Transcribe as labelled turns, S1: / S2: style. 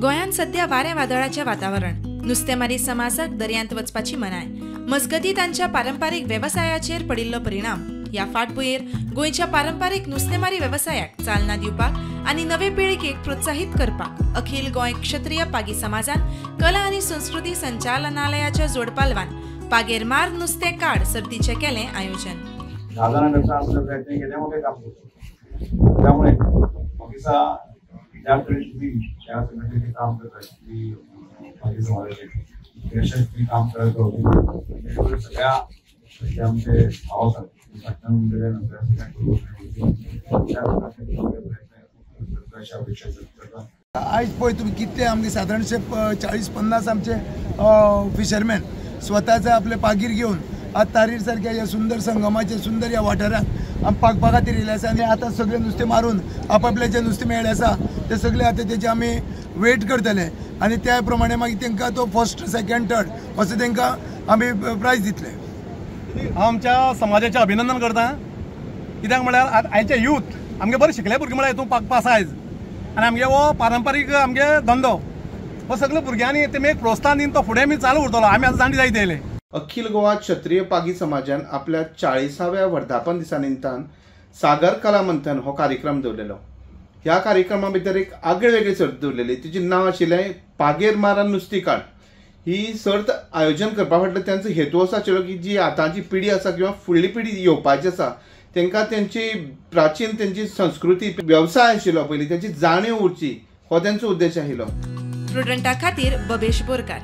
S1: गोंयांत सध्या वारें वादळाचें वातावरण. नुस्तेमारी समाजाक दर्यांत वचपाची मनाय. मजगती तांच्या पारंपारीक वेवसायाचेर पडिल्लो परिणाम. ह्या फाटभुंयेर गोंयच्या पारंपारीक नुस्तेमारी वेवसायाक चालना दिवपाक आनी नवे पिळगेक प्रोत्साहीत करपाक अखिल गोंय क्षत्रिय पागी समाजान कला आनी संस्कृती संचालनालयाच्या जोडपालवान पागेर मार नुस्तें काड सर्तीचें केलें आयोजन.
S2: त्यामुळे ऑफिसा ज्या तरेन तुमी ह्या संघटनेचें काम करता, पागी समाजाचें यशस्वी काम करत रावतली, सगळ्या जे आमचे भाव आसात
S3: आयज पळय तुमी कितले आमगे सादारणशे 40-50 आमचे फिशरमॅन स्वताचे आपले पागीर घेवन आज तारीर सारक्या ह्या सुंदर संगमाचे सुंदर ह्या वाठारांत आमी पागपा खातीर येयले आसा. आनी आतां सगळें नुस्तें मारून आपआपल्याचें नुस्तें मेळ्ळें आसा तें सगळें आतां तेजें आमी वेट करतले आनी त्या प्रमाणे मागीर तांकां तो फर्स्ट सेकंड थर्ड असो तांकां आमी प्रायज दितले.
S4: हांव आमच्या समाजाचें अभिनंदन करता, कित्याक म्हळ्यार आयचे यूथ आमगे बरें शिकले भुरगे म्हळ्यार हितून पागपा आसा आयज. आनी आमगे हो पारंपारीक आमगे धंदो हो सगळे भुरग्यांनी तेमी एक प्रोत्साहन दिवन तो फुडें आमी चालू उरतलो. आमी आतां जाणटी जायत येयले.
S5: अखिल गोवा क्षत्रिय पागी समाजान आपल्या 40व्या वर्धापन दिसा निमतान सागर कला मंथन हो कार्यक्रम दवरलेलो. ह्या कार्यक्रमा भितर एक आगळी वेगळी सर्त दवरलेली, तिचें नांव आशिल्लें पागेर मार नुस्ती काड. ही सर्त आयोजन करपा फाटलो तांचो हेतू असो आशिल्लो की जी आतांची पिढी आसा किंवा फुडली पिढी येवपाची आसा तांकां तेंची प्राचीन तेंची संस्कृती वेवसाय आशिल्लो पयलीं तेची जाणीव उरची हो तेंचो उद्देश आशिल्लो.
S1: प्रुडंटा खातीर बबेश बोरकार.